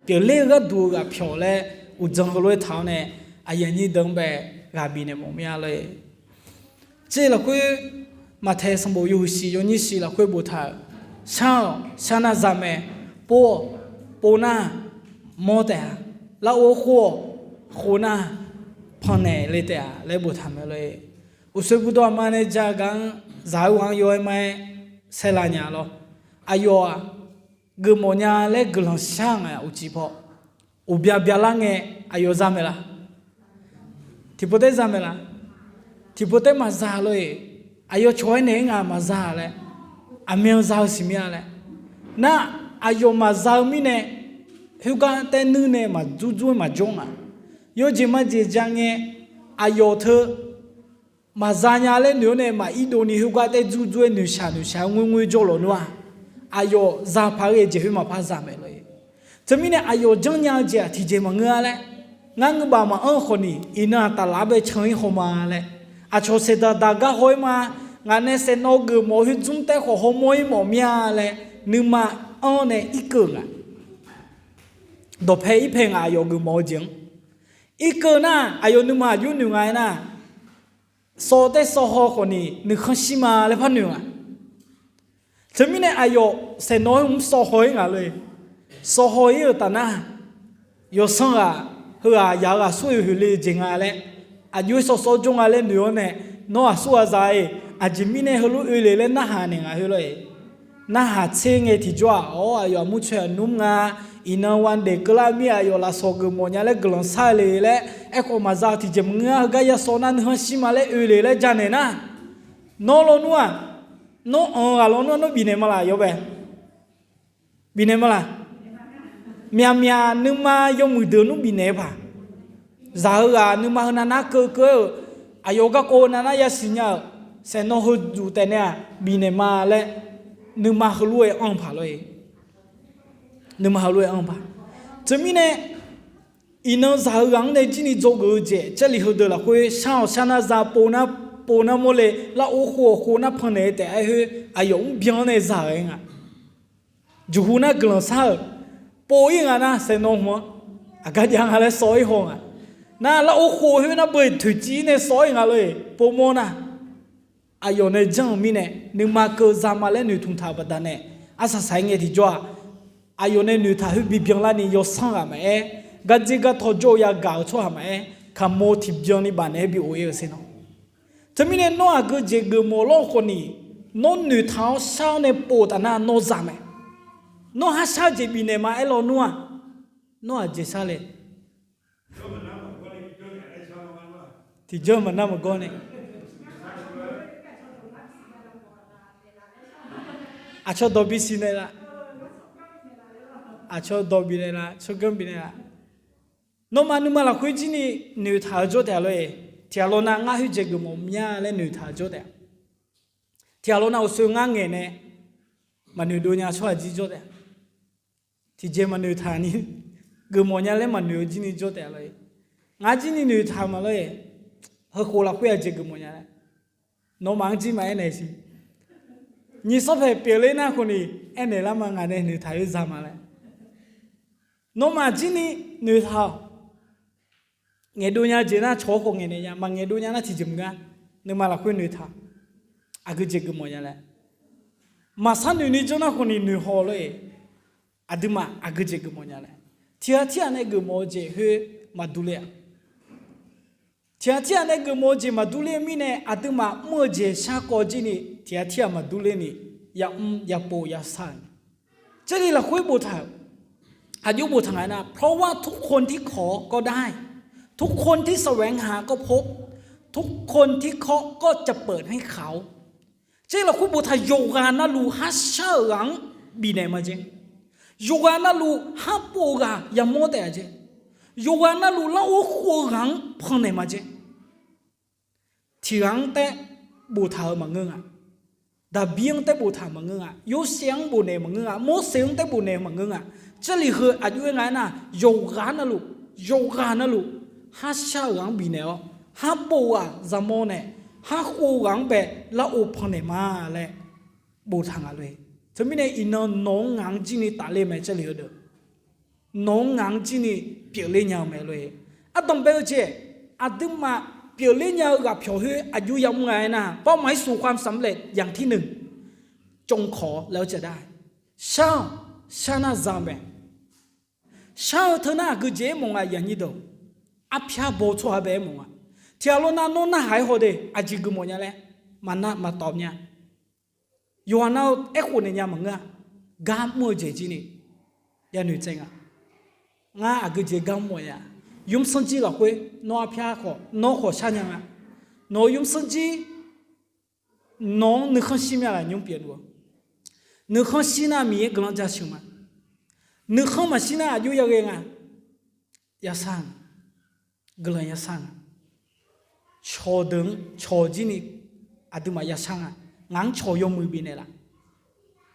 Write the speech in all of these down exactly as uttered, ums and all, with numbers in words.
pyeufler-eu gharduq-eu ghaq pyawq laer uqdzan heulof-aer taq-awr nae, aqyuif aqnyir deuq-anr bae ghaq bifnaeq mawf mir-a lor-e. Tser lafkhoer, Maqtaeq sanqbof yawhuiq shiq yawnyir shiq lafkhoer boftaq-euq, shar-awq, shar nar za mae, pov-awq, pov nar mawr taef-a, lar-or khov-awq, khov nar pannaeq le taef-a laer boftaq mae lor-e. Uqsoer burdawr aqma nae ja-eu gaq-anr zaq-eu ghaq-anr yaw-aer ma-aer saerlav nya lor. Aqyawf-aq, geufmawf nya laer guiqlanq shar nga uqcif paw, uqbya byalar ngae aqyawf za maeq la? Tiqpov taer za maeq la? Tiqpov taer maqza lor-e. Aqyawf cawq-aer naeq-aer ngaq maqza laer, aqmyan za-eu siqmir-a laer. Nar, aqyawf maqza-eu mirnae, khoergar taer nuir nae maqdzur dzur-aer maqjawr nga. Yawjeq majeq ja ngae, aqyawf teu maqza nya laer noeq-awr nae maq irdov ni khoergar taer dzur dzur-aer noeqshaq noeqshaq-aer ngoer ngoer jawr lawq nmr-aq, aqyawf za paq-aer ghae jeq khoer maqpar za maeq lor-e. Teumirnae aqyawf janrnya-eu jeq-aq tiqjeq maqngeur-a laer, ngar ngeur baf maqanr khawf ni, iqnan-aq taflaf-aer bae can-ir haw ma laer, aqcawq saeqdaq daq gar haw-ir ma. Ngaq nae saeqnawv geufmawf-eu khoerdzmr taer khawf hawmawr-ir mawf mir-a laer, nuima anr nae irkeuv nga. Dawqpae irpae ngaq aqyawf geufmawf-eu jeq-anr irkeuv nar, aqyawf nuima aqjox noeq nga-aer nar, sawv taer sawv haw khawf ni nuikhanr shir ma laer par noeq nga. Teumirnae aqyawf saeqnawv-aer mr sawv haw-ir nga lor-e. Sawv haw-ir-euq taf nar, yawsanr ghaq, heughaq yaq-eu aqsur oeq hoeq le jeq nga laer, aqjox-aer sawv sawv jawr nga laer noeq-awr nae, nawr aqsur ghaq za-iq, aqjeq mirnae heulof oe le laer narhaq naeq nga khoer lor-e. Narhaq tser ngae tiqjawr-aq, awr, aqyawf aqmur tsoeq aqnmr nga, iqnan วันเด็ก keuvlar mir aqyawf lafsawq geufmawf nya laer guiqlanq shar le laer, aerkhawf maqza tiqjeq maqngeur-a, heugar yasawv nar nuikhanr shir ma laer oe le laer janaeq nar, nawr lawnmr-aq, nawr anq-eu ghaq lawnmr-aq nawr bifnaeq ma laf yawbae? Bifnaeq ma laf? Myaqmyaq nuima yawmuiq deuq nmr bifnaeq-eu paq, zaq-eu ghaq nuima heunav nar keuv keuv-aer-euq, aqyawf garkawv heunav nar yasiq nya-euq, saeqnawv heu dzuq taef nae-aq bifnaeq ma laer, nuima heulof-aer anr-eu paq lor-e. Nuima heulof-aer anr-eu paq. Teumirnae, iqnan zaq-eu ghaq-anr nae jir ni dzawgeuf-eu jeq, Jarlif heudeuq lafkhoer shar-awq, shar nar za, pov nar, pov nar mawr le, lar-or khov-awq, khov nar pannaeq-eu taef-aer khoer, aqyawf mrbyan-anr nae za-euq aer nga. Jeqhu nar guiqlanq shar-euq, pov-ir nga nar saeqnawv hmq-anr aqgar jav nga laer sawv-ir haw nga. Nar lar-or khov khoer nar beu-iq toeqciv-ir nae sawv-ir nga lor-e, povmawr nar. Aqyawf nae janr-eu mirnae nuima keuv za ma laer noeqtmq taq-euq baqdanae, arsaq saq-aer ngae tiqjawr-aq, aqyawf nae noeqtaq khoer bibyan larni yawsanr ghaq maqaer, gardzer gartaw jawr-eu yagaq-eu tsawrhaq maqaer, kaqmawr tiqbyan ni bafnaeq-aer bi of-ir-eu sher nawr. Teumirnae nawr aqgeu jeq geufmawf lawr khawf ni, nawr noeqtaq-awr shar-awr nae pov taf nar nawr za mae. Nawr harshar jeq bifnaeq ma aer lawnmr-aq, nawr aqjeq shar le. Tiqjawr maqnar maqgawr nae, aqcawq dawq bisiq naeqlaf, aqcawq dawq bifnaeq laf, tsawrganr bifnaeq laf. Nawmaf nuima lafkhoer jir ni noeqtaq-eu jawr taef-a lor-e. Tiqghaq lawr nar ngar khoer jeq geufmawf mya laer noeqtaq-eu jawr taef-a. Tiqghaq lawr nar uqsoe ngar ngaeq nae maqnoeq dov nya tsawrhaq jir jawr taef-a. Tiqjeq maqnoeq taq ni, geufmawf nya laer maqnoeq-eu jir ni jawr taef-a lor-e. Ngar jir ni noeqtaq ma lor-e. Heukhof lafkhoer aqjeq geufmawf nya laer, nawmaf-anr jir maqaer naeq siq. Nyiq sanr paeq pyeufler nar khawf ni, aernaeq lar ma ngaq nae noeqtaq-eu za ma laer. Nawmaf jir ni noeqtaq-awq. Ngaeqdov nya jeq nar cawq-awr khawf ngaeqnaeq nya, maqngaeqdov nya nar tiqjeq maqngeur-a. Nuima lafkhoer noeqtaq, aqgeu jeq geufmawf nya laer. Maqsar noeq ni jawr nar khawf ni noeqhaw lor-e. Aqduimaf aqgeu jeq geufmawf nya laer. Tiqghaq tirghaq nae geufmawf-eu jeq khoer maqdur ler-a. Tiqghaq tirghaq nae geufmawf-eu jeq maqdur ler-eu mirnae, aqduimaf mr-eu jeq sharkawv jir ni tiqghaq tirghaq maqdur ler ni, yamr yapov yasar-euq. Jarlif lafkhoer boftaq-euq, aqjox boftaq nga nar, เพราะว่าทุกคนที่ขอก็ได้ ทุกคนที่แสวงหาก็พบ ทุกคนที่เคาะก็จะเปิดให้เขา Jarlif lafkhoer boftaq, yawqghaq navluf harshar-euq ghaq-anr bifnaeq ma jeq. Yawqghaq navluf harpov-eu ghaq yamawr taef-a jeq. Yawqghaq navluf lar-or khov-eu ghaq-anr pannaeq ma jeq. Tiqghaq-anr taer boftaq-euq maqngeur nga. Daqbir-anr taer boftaq maqngeur nga. Yorsaev-anr bofnaeq maqngeur nga. Morseq-anr taer bofnaeq maqngeur nga. Jarlif heu aqjox-aer nga aernar, yawqghaq navluf, yawqghaq navluf harshar-euq ghaq-anr bifnaeq-awr, harpov-eu ghaq yamawr nae, harkhov-eu ghaq-anr bae lar-or pannaeq ma laer boftaq nga lor-e. Teumirnae iqnan nawq-anr ngaq-anr jir ni tafler mae Jarlif heudeuq. Nawq-anr ngaq-anr jir ni pyeufler nya-eu mae lor-e. Ardanqbae-eu jeq, aqduimaf pyeufler nya-eu ghaq pyawq khoer aqjox yamr nga aernar, เป้าหมายสู่ความสำเร็จอย่างที่หนึ่ง จงขอ laer-awr caqdar, shar-awq, shar nar za-eu mae. Shar-eu teu nar aqgeujeq aermawf nga yanyir deuq, arpyar baw-eu tsawrhaq bae aermawf nga. Tiqghaq lawr nar nawr narhaq-aer haw de, aqjeq geufmawf nya laer, maqnar maqtawf nya. Yawqha nar-eu aerkhof naeq nya maqngeur-a. Gar mr-eu jeq jir ni yanoeq tsaev nga. Ngar aqgeujeq gar mr-a ya. Ymrsanr jir lafkhoer nawr arpyar khawf, nawr khawf shar nya nga. Nawq-eu ymrsanr jir, nawq-anr nuikhanr shir mya ghaq nymr pyeuf luf-eu. Nuikhanr shir nar Miqyaer guiqlanq jaceuq ma. Nuikhanr maqshir nar aqjox yaghae nga. Yashar nga. Guiqlanq yashar nga. Cawqdeuq-anr cawq jir ni aqduimaf yashar nga. Ngaq-anr cawq yawmuiq bifnaeq laf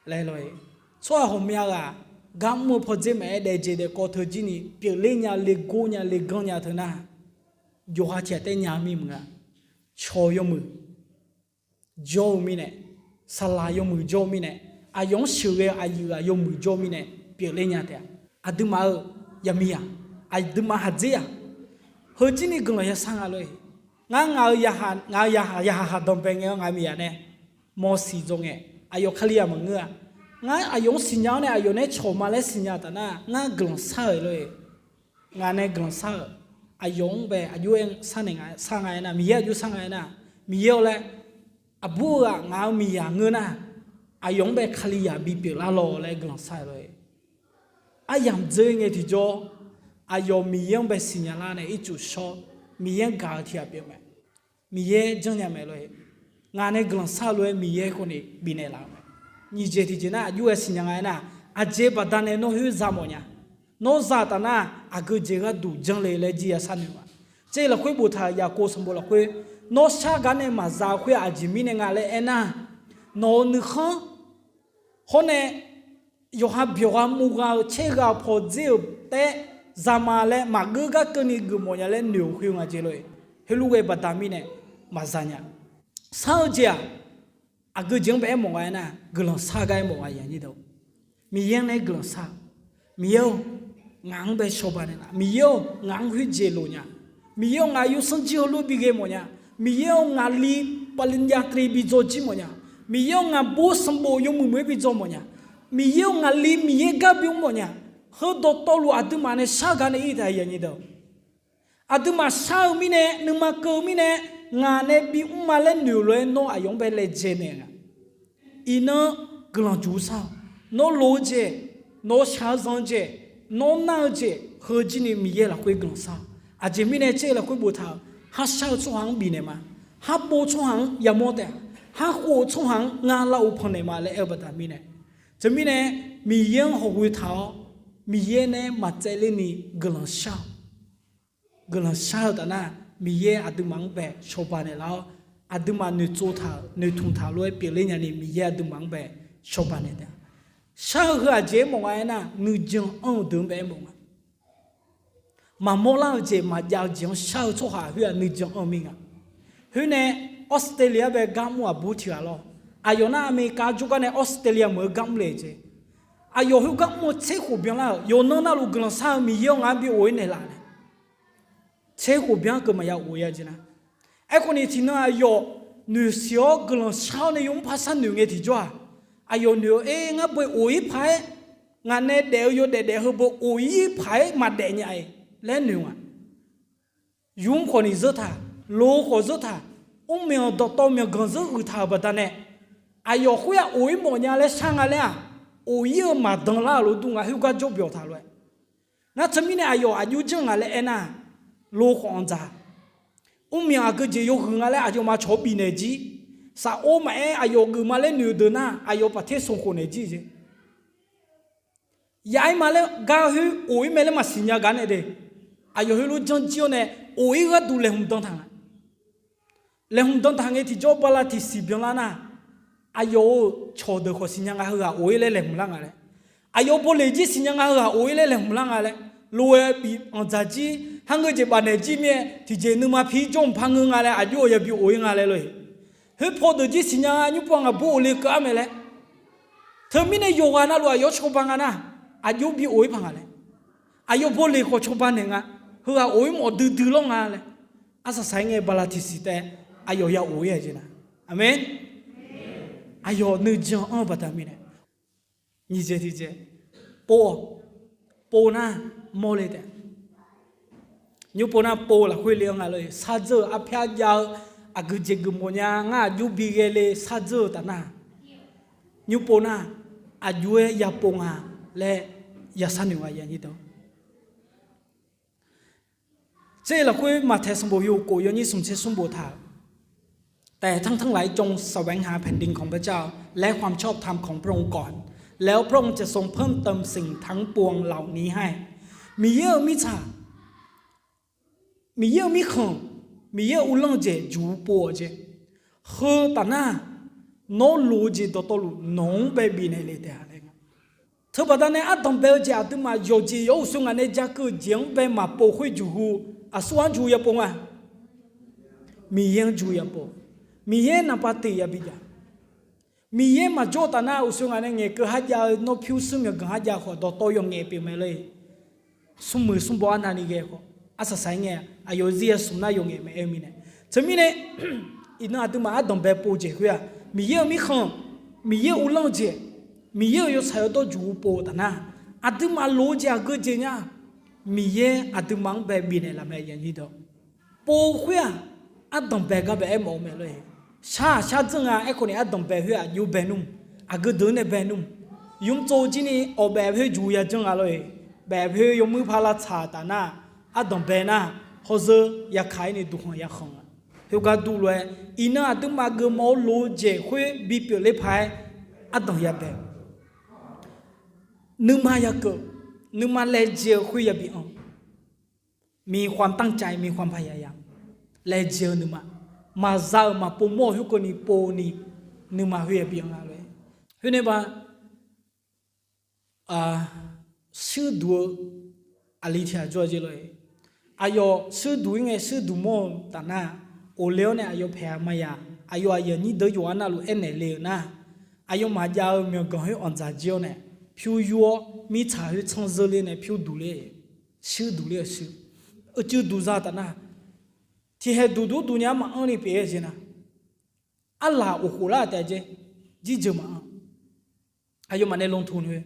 laer lor-e. Tsawrhaq ghawqmya ghaq gar mr-eu pawdzer maqaer, daefjeq daefkawv teu jir ni pyeufler nya, legor nya, leganr nya teu nar, yawqha tiq ghaq taef nya-eu mir maqnga. Cawq yawmuiq jawr-eu mirnae, saqlaq yawmuiq jawr-eu mirnae, aqyawf-anr sheuqghae-eu aqyuif ghaq yawmuiq jawr-eu mirnae pyeufler nya taef-a. Aqduimaf-euq yaqmiq-aq, aqduimaf haqdzer-aq, heujir ni guiqlanq yashar nga lor-e. Ngar ngaq-eu yaqhaq, ngaq-eu yaqhaq, yaqhaq haqdanq bae ngae-awr ngaq-eu miqyaq nae mawsiq dzaw ngae, aqyawf Kalizaq maqngeur-a. Ngar aqyawf-anr siqnya-awr nae aqyawf nae cawq ma laer siqnya taf nar, ngar guiqlanq shar-euq lor-e. Ngaq nae guiqlanq shar-euq, aqyawf-anr bae aqjox-aer sar naeq nga, shar nga aernar, Miqyaer aqjox shar nga aernar, Miqyaer-awr laer, aqbur-eu ghaq ngaq-eu miqyaq ngeur nar, aqyawf-anr bae Kalizaq bipyeuf lar lawq laer guiqlanq shar-euq lor-e. Aryamq dzeur ngae tiqjawr, aqyawf Miqyaer-anr bae siqnya lar nae ircuf shawr, Miqyaer-anr gaq-eu tiq ghaq pyeuf mae. Miqyaer janrnya mae lor-e. Ngaq nae guiqlanq shar-eu lof-aer Miqyaer khawf ni bifnaeq laf-eu mae. Nyiq jeq tiqjeq nar aqjox-aer siqnya nga aernar, aqjeq baqdanae nawr khoer za mawf nya. Nawr za taf nar, aqgeujeq gharduq janr le laer jir yashar noeq ma. Tser lafkhoer boftaq-euq Yaqkov sanqbof lafkhoer, nawr shar gar nae maqza-eu khoer aqjeq mirnae nga laer aernar, nawq-euq nuikhanr hawr nae yawqha byawq gha muv gha-eu caer gha-eu pawdzer-euq taef-aer za ma laer maqgeur gar keuvni geufmawf nya laer noeq-euq khoer nga jeq lor-e. Heulof ghae baqda mirnae maqza nya. Shar-eu jeq-aq, aqgeujeq-anr bae aermawf nga aernar, guiqlanq shar gar aermawf nga yaqnyir deuq. Miqyaer-anr nae guiqlanq shar-eu, Miqyaer-or, ngaq-anr bae cawba naeq laf. Miqyaer-or, ngaq-anr khoerjeq loq nya. Miqyaer-or, ngaq yawsanr jir heulof bi ghae mawf nya. Miqyaer-or, ngaqli ปริญญาตรี bi dzaw jir mawf nya. Miqyaer-or, ngaqbur sanqbof yawmuiq muiq-aer bi dzaw mawf nya. Miqyaer-or, ngaqli Miqyaer gar bimr mawf nya. Heu dawqtawvluf aqduimaf nae shar gar nae ir taef-a yaqnyir deuq. Aqduimaf shar-eu mirnae, nuima keuv-eu mirnae, ngaq nae bimr ma laer noeq-eu lof-aer nawr aqyawf-anr bae laejae naeq nga. Iqnan guiqlanq juq shar-awq. Nawr loq-eu jeq, nawq-eu shaq-eu zanq-eu jeq, nawr nar-eu jeq, heujir ni Miqyaer lafkhoer guiqlanq shar-awq. Aqjeq mirnae tser lafkhoer boftaq-euq, harshar-eu tsawrhaq-anr bifnaeq ma. Harpov-eu tsawrhaq-anr yamawr taef-a. Harkhof-eu tsawrhaq-anr ngar lavov pannaeq ma laer aer-eu baqda mirnae, teumirnae Miqyaer-anr hawqghoe taq-awr, Miqyaer nae maqtsaevler ni guiqlanq shar-awq. Guiqlanq shar-eu taf nar, Miqyaer aqduimaf-anr bae cawba naeqlaf-awr, aqduimaf noeqtsov taq-euq noeqtmq taq-eu lof-aer pyeufler nyani Miqyaer aqduimaf-anr bae cawba naeq taef-a. Shar-eu heu aqjeq aermawf nga aernar, nuijan anr-eu deuq-anr bae aermawf nga. Maqmawr lar-eu jeq maqjav-eu jeq-anr shar-eu tsawrhaq khoer-aq nuijan anr-eu mir nga. Khoer nae Australia bae gar mr aqbur tiq ghaq lawr. Aqyawf nar America jawrgar nae Australia meuq-eu gar mr le jeq. Aqyawf khoergar mr-eu tser khof byanlar-euq yawqnan navluf guiqlanq shar-eu Miqyaer-awr ngaq-anr bi of-ir naeqlaf nae. Tser khof byan keuv maqya of-ir-a jeq nar. Aerkhawf ni tiqnan aqyawf noeqsiq-awr guiqlanq shar-awr nae yawmr par sharnoeq ngae tiqjawr-aq, aqyawf noeq-eu aer ngar bae of-ir paq-aer, ngaq nae daef-eu yawdaef daef heu bae of-ir paq-aer maqdaef nya-iq laer noeq nga. Yur khawf ni zeur taq, lo khawf zeur taq, mrmyanq dawqtawv myawqganq zeur uiq taq-euq baqdanae, aqyawf khoer-aq of-ir mawf nya laer shar nga laer-aq, of-ir-eu maqdan lar-euq lof dur nga khoergar jawr byawq taq lof-aer. Ngar teumirnae aqyawf aqjox janr nga laer aernar, lo khawf anqdzaq. Mrmyanq aqgeujeq yawhuiq nga laer aqyawfmaf cawq bifnaeq jir. Safov maqaer aqyawf geufma laer noeq-eu deuq nar aqyawf paqter sanqkhof naeq jir jeq. Yaf-ir ma laer gar khoer of-ir mae laer maqsiq nya gar nae de. Aqyawf heulof janr jir-awr nae of-ir gharduq laeqhmq dan taq nga. Laeqhmq dan taq ngae tiqjawr bala tiqsiq byanlar nar, aqyawf-euq cawqdeuq khawf siqnya nga heughaq of-ir laer laeqhmq lar nga laer, aqyawf bawleq jir siqnya nga heughaq of-ir laer laeqhmq lar nga laer, lof-aer bif anqdzaq jir, har ngeur jeq bafnaeq jir mir-aer tiqjeq nuima pi jawr mq par ngeur nga laer aqjox-eu yabi of-ir nga laer lor-eq. Khoerpaw deuq jir siqnya nga nymr paw ngaqbur of le keuv-ar mae laer. Teumirnae yawqghaq navluf aqyawf cawba nga nar, aqjox bi of-ir paq nga laer. Aqyawf bawleq khawf cawba naeq nga. Heughaq of-ir mawf duidui lawr nga laer. Arsaq saq-aer ngae bala tiqsiq taef aqyawf ya of-ir-a jeq na. Aqmeq. Aqyawf nuijan anr-eu baqda mirnae. Nyiq jeq tiqjeq, pov-awq. Pov nar mawrle taef. Nymr pov nar pov lafkhoer le-anr nga lor-eq. Shardzeur-euq arpyar jav-eu aqgeujeq geufmawf nya ngar aqjox bi ghae le shardzeur-eu taf nar, nymr pov nar aqjox-aer ya pov nga laer ya sharnoeq nga ya nyir deuq. Tser lafkhoer Maqtaeq sanqbof yawhuiq khof yawnyir smq tser smr boftaq-euq, แต่ทั้งหลายจงแสวงหาแผ่นดินของพระเจ้า และความชอบธรรมของพระองค์ก่อน แล้วพระองค์จะทรงเพิ่มเติมสิ่งทั้งปวงเหล่านี้ให้ Miqyaer-euq mirtsaq, Miqyaer-euq mirkhanq, Miqyaer-euq uvlanr-eu jeq juq-eu pov-awq jeq. Heu taf nar, nawr loq-eu jeq dawqtawvluf nawq-anr bae bifnaeq le taef-a laer nga. Teubaqda nae ardanq bae-eu jeq aqduimaf yawqjeq yawr uqshoe ngaq nae ja keuv-eu jeq-anr bae maqpov khoer juq hu, aqsur-anr juq ya pov nga. Miqyaer-anr juq ya pov. Miqyaer naqpav tiq yabi jav. Miqyaer maqjawr-eu taf nar uqshoe ngaq nae ngaeqkeuv kharjav-eu nawr pyurshuir myawqganq kharjav khawf dawqtawv yawqngaef pyeuf mae lor-eq. Smrmuiq smrbaw arnavni ghae khawf arsaq saq-aer ngae-a, aqyawf zir ya smq nar yawqngaef mae aer-eu mirnae. Teumirnae iqnan aqduimaf ardanq bae pov-eu jeq khoer-aq, Miqyaer-euq mirkhanq, Miqyaer-euq uvlanr-eu jeq, Miqyaer-euq yawtsaq yawdawr juq-eu pov-eu taf nar, aqduimaf loq-eu jeq aqgeu jeq nya, Miqyaer aqduimaf-anr bae bifnaeq laf mae ya nyir deuq. Pov khoer-aq, ardanq bae gar bae aermawf-eu mae lor-eq. Shar-aq shardzeur nga aerkhawf ni ardanq bae khoer-aq aqjox bae nmr, aqgeu deuq-anr nae bae nmr. Ymr tsov jir ni awq baef khoer juq ya janr nga lor-eq. Baef khoer yawmuir par lavtsaq taf nar, ardanq bae nar, hawzeur yakaq-ir ni duqkhanq yakhanq-a. Khoergar dur lof-aer, iqnan aqduimaf geufmawf-eu loq-eu jeq khoer bipyeuf ler paq-aer ardanq ya bae. Nuima yakeuv, nuima laejae-eu khoer yabi anr. มีความตั้งใจ มีความพยายาม laejae-eu nuima, maqza-euq maqpov mawr-eu khoerkeuvni povni nuima khoer yabi anr-a lof-aer. Khoernae ba, shuirduq-eu aqli tiq ghaq jawr-a jeq lor-eq. Aqyawf shuirduq-ir ngae shuirduq mawr-eu taf nar, of le-awr nae aqyawf paeq-a maqya, aqyawf aqyuif aqnyir deuq yawqha navluf aernaeq le-euq nar, aqyawfmaf jav-eu myawqganq khoer anqdzaq jir-awr nae, pyur yur-awr mirtsaq khoer tsanr zeur ler nae pyur duq ler, shuir duq ler-eu shuir. Uicuiv duq za taf nar, tiqkhaeq duq duq duq nya-anr maqanr ni pyeuf-aer jeq nar, arlaq of khof lar taef jeq, jirjeuq maqanr. Aqyawfmaf nae ลงทุน khoer,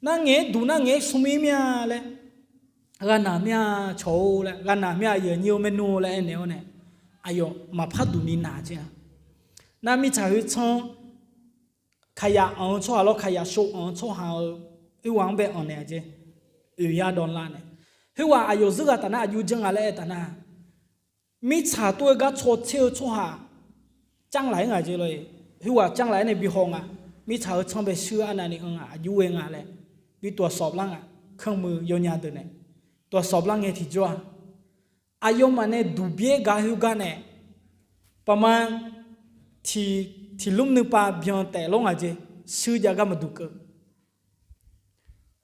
nar ngaeq-aer duq nar ngaeq-aer smr mir mir-a laer, ghanaq mir-a cawq-or laer, ghanaq mir-a aqyuif aqnyir-or maernmr-or laer aernaeq-awr nae, aqyawf maqpar duq ni naq jeq-a. Nar mirtsaq khoer tsanr, kaqyaq anq-eu tsawrhaq lawr kaqyaq shov anq-eu tsawrhaq-eu, oerghaq-anr bae anq naeq-a jeq, oeq yar dawvlar nae, khoerghaq aqyawf zeur ghaq taf nar aqjox janr nga laer aer taf nar, mirtsaq tov-aer gar caw tser-eu tsawrhaq, canr laf-aer ngaq jeq lor-eq. Khoerghaq canr laf-aer nae bi haw nga, mirtsaq-eu tsanr bae shuir arnavni anr nga aqjox ghae nga laer, bi ตรวจสอบ lar nga, kanrmuiq yawnya deuq nae, ตรวจสอบ lar ngae tiqjawr-a, aqyawfmaf nae duq byaer gaq khoergar nae, paqma tiq, tiqlmr nuipav byan taef lawr ngaq jeq, shuir jav gar maqduq keuv.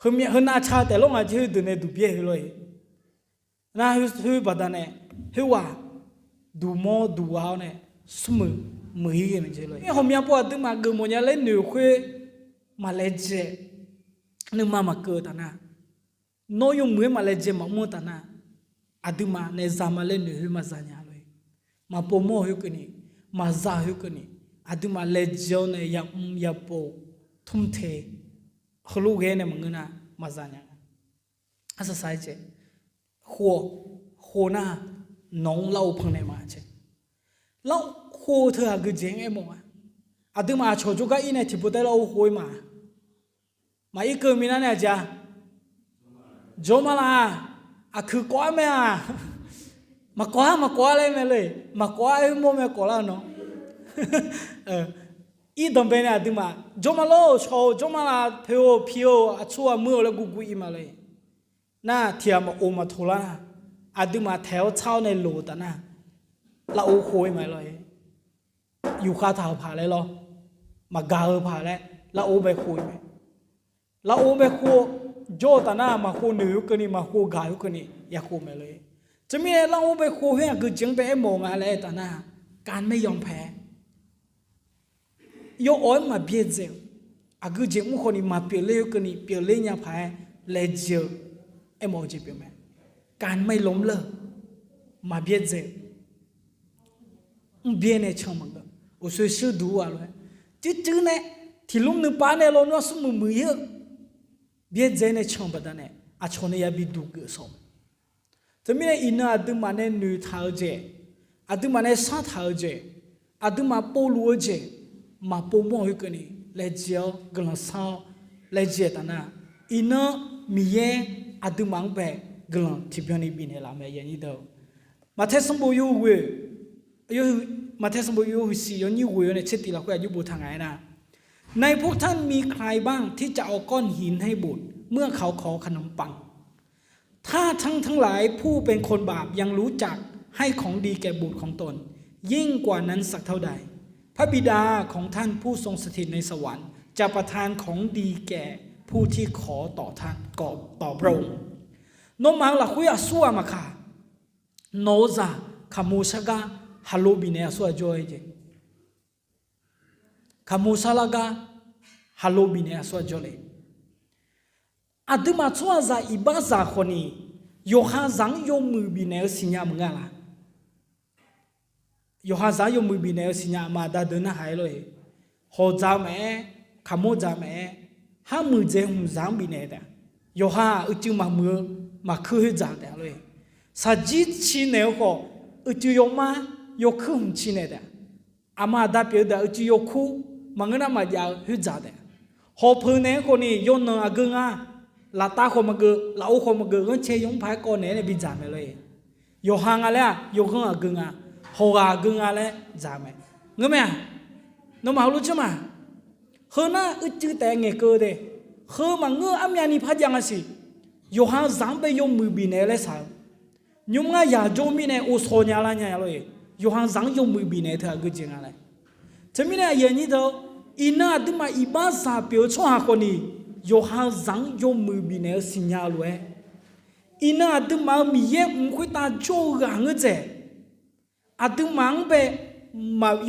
Heu nav ca taef lawr ngaq jeq khoerdeuq nae duq byaer heu lor-eq. Nar khoer baqdanae, khoerghaq duq mawr duq gha-awr nae, smrmuiq muiq-ir ghae mae jeq lor-eq. Aer hawqmya pov aqduimaf geufmawf nya laer noeq khoer, maqlaejae, nuima maqkeuv-eu taf nar, nawr yawmuiq-aer maqlaejae maqmr-eu taf nar, aqduimaf nae zama laer noeq khoer maqza nya lor-eq. Maqpov mawr-eu khoerkeuvni, maqza-eu khoerkeuvni, aqduimaf laejae-awr nae yamr yapov, tmr te, heulof ghae nae maqngeur nar, maqza nya nga. Arsaq saq-aer jeq, khof, khof nar, nawq-anr larghov pannaeq ma jeq. Larghov khof teu aqgeujeq-anr aermawf nga. Aqduimaf aqcawq jawrgar ir nae tiqpov taef larghov khof-ir ma. Maqir keuv minav nae aqjeq-a, jawr ma laf-aq, aqkuiq kawv-ar mae-aq, maqkawv-ar maqkawv-ar laer mae lor-eq, maqkawv-ar oermawr mae kawvlar-eu nawr. Irdanqbae nae aqduimaf jawr ma lor-eq, shawq-eu jawr ma laf, poeq-eu piq-eu aqtsu aqmuir-eu laer guvguv ir ma lor-eq. Nar tiq ghaq maqof maqtoq lar nar, aqduimaf taeq-awr tsar-awr nae loq-eu taf nar, larghov khof-ir ma lor-eq. Yufkhav taq-euq paq laer lawr, maqgaq-eu paq laer larghov bae khof-ir mae. Larghov bae khof, jawr-eu taf nar maqkhov noeq khoerkeuvni maqkhov gaq khoerkeuvni ya khof mae lor-eq. Teumirnae larghov bae khof khoer aqgeujeq-anr bae aermawf nga laer aer taf nar, การไม่ยอมแพ้ yawawq-aer maqbyaerdzae-eu, aqgeujeq mr khawf ni maqpyeufler khoerkeuvni pyeufler nya paq-aer laejae-eu, aermawf-eu jeq pyeuf mae. การไม่ล้มเลิก maqbyaerdzae-eu, mrbyaer nae can maqngeur, uqshoe shuir duq-a lof-aer, cuivcuiv nae tiqlmr nuipav nae lawnmr-anr smrmuiq muiq-ir-eu, byaerdzae nae can-eu baqdanae aqcawq nae yabi duq geuf-eu sawq. Teumirnae iqnan aqduimaf nae noeqtaq-eu jeq, aqduimaf nae shartaq-eu jeq, aqduimaf povluf-eu jeq maqpov mawr-eu khoerkeuvni laejae-awr guiqlanq shar-awr laejae-eu taf nar, iqnan Miqyaer aqduimaf-anr bae guiqlanq tiqbyan ni bifnaeq laf mae. Maqtae sanqbof yawhuiq, Maqtae sanqbof yawhuiq shiq yawnyir ghoeq-awr nae tsertif lafkhoer aqjox boftaq nga aernar, ในพวกท่านมีใครบ้างที่จะเอาก้อนหินให้บุตร เมื่อเขาขอขนมปัง ถ้าท่านทั้งหลายผู้เป็นคนบาปยังรู้จักให้ของดีแก่บุตรของตน ยิ่งกว่านั้นสักเท่าใด พระบิดาของท่านผู้ทรงสถิตในสวรรค์จะประทานของดีแก่ผู้ที่ขอต่อท่าน ต่อพระองค์ Nawmaf-euq lafkhoer aqsurghaq maqkaq, nawq-eu zaq kaqmoq shar gar haqlo bifnaeq aqsurghaq jawr-aer jeq. Kaqmoq shar lar gar haqlo bifnaeq aqsurghaq jawr le. Aqduimaf tsawrhaqzaq iqbaxzaq khawfni, yawqha zaq-anr yawmuiq bifnaeq-eu siqnya maqngeur la? Yawqha zaq-anr yawmuiq bifnaeq-eu siqnya aqma aqda deuq narhaq-aer lor-eq. Hawq dzaq-eu maqaer, kaqmawr dzaq-eu maqaer, kharmuiq dzaeq hmq zaq-anr bifnaeq taef-a. Yawqha-aq uicuiv maqmuiq-eu maqkuir khoer dzaq taef-a lor-eq. Shaqjir ci naeq-eu khawf, uicuiv yawmar yawkuir hmq ci naeq taef-a. Aqma aqda pyeuf-eu deuq-aq uicuiv yawkur maqngeur nar maqjav-eu khoer dzaq taef-a. Hawq peuq naeq-aer khawfni yawqnan aqgeu nga, laftav khawf maqgeuf, lafov khawf maqgeuf, ghanrcae yawmr paq-aer kawv naeq-aer nae bidzaq mae lor-eq. Yawqha nga laer-aq yawghanr aqgeu nga, hawq ghaq aqgeu nga laer dzaq mae. Ngeur mae-aq, nawmaf heulof janr ma. Heu nar uicuiv taef ngaeqkeuv-eu de, heu maqngeur-eu armyavni par jav nga siq. Yawqha zaq-anr bae yawmuiq bifnaeq-eu laer shaq-eu, nymr ngar yaq jawr mirnae ovshaw nya lar nya lor-eq. Yawqha zaq-anr yawmuiq bifnaeq-eu teu aqgeu jeq nga laer. Teumirnae aqyuif aqnyir deuq-or, iqnan aqduimaf iqbaxzaq pyeuf-eu tsawrhaq khawfni, yawqha zaq-anr yawmuiq bifnaeq-eu siqnya-eu lof-aer, iqnan aqduimaf-euq Miqyaer mq khoertav jawr-eu ghaq ngeur dzaeq, aqduimaf-anr bae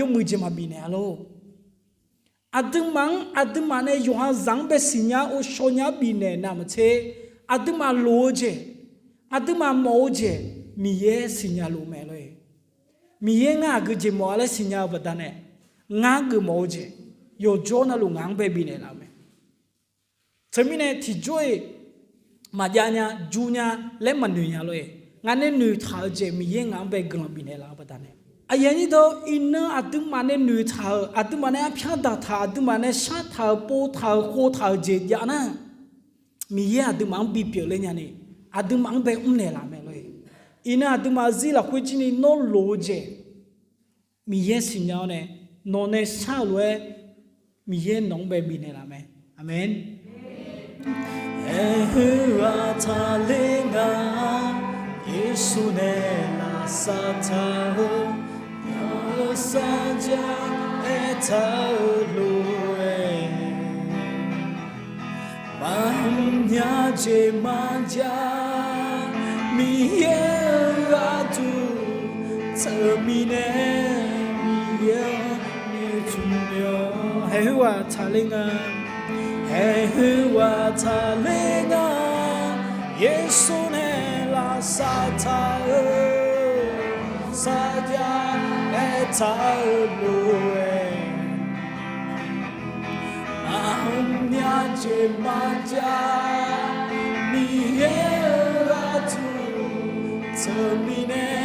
yawmuiq jeq maqbif naeq-a lor. Aqduimaf-anr aqduimaf nae yawqha zaq-anr bae siqnya-awr ghovshaw nya-awr bifnaeq navmaqtser, aqduimaf loq-eu jeq, aqduimaf mawf-eu jeq, Miqyaer siqnya luf mae lor-eq. Miqyaer ngar aqgeu jeq mawf-a laer siqnya-eu baqdanae, ngar geufmawf-eu jeq yawqjawr navluf ngaq-anr bae bifnaeq laf-eu mae. Teumirnae tiqjawr-iq maqjav nya jur nya laer maqnoeq nya lor-eq. Ngaq nae noeqtaq-eu jeq Miqyaer ngaq-anr bae guiqlanq bifnaeq laf-eu baqdanae, aqyuif aqnyir deuq-or, iqnan aqduimaf nae noeqtaq-euq, aqduimaf nae arpyar daqtaq, aqduimaf nae shartaq-euq, povtaq-euq, khovtaq-euq jeq jav nar, Miqyaer aqduimaf-anr bipyeuf ler nyani, aqduimaf-anr bae mrnaeq laf mae lor-eq. Iqnan aqduimaf zir lafkhoer jir ni nawr loq-eu jeq Miqyaer siqnya-awr nae, nawq nae shar-euq lof-aer Miqyaer nawq-anr bae bifnaeq laf mae. Aqmeq. Aerkhoer ghaq taqler nga, Yeqsur nae lafsavtaq-eu, yawsar jar aertaq-eu lof-aer, maqmr nya jeq maqjav, Miqyaer-euq gharduq teumirnae, Miqyaer-anr noeqtmq-awr. Aerkhoer ghaq taqler nga, aerkhoer ghaq taqler nga, Yeqsur nae lafsavtaq-eu, sarjax aertaq-eu lof-aer, maqmr nya jeq maqjav, Miqyaer-euq gharduq teumirnae,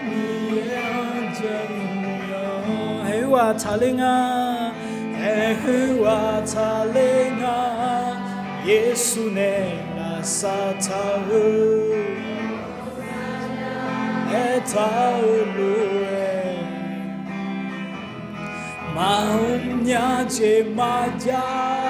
Miqyaer-anr janr-awr. Aerkhoer ghaq taqler nga, aerkhoer ghaq taqler nga, Yeqsur nae lafsavtaq-eu, aertaq-eu lof-aer, maqmr nya jeq maqjav,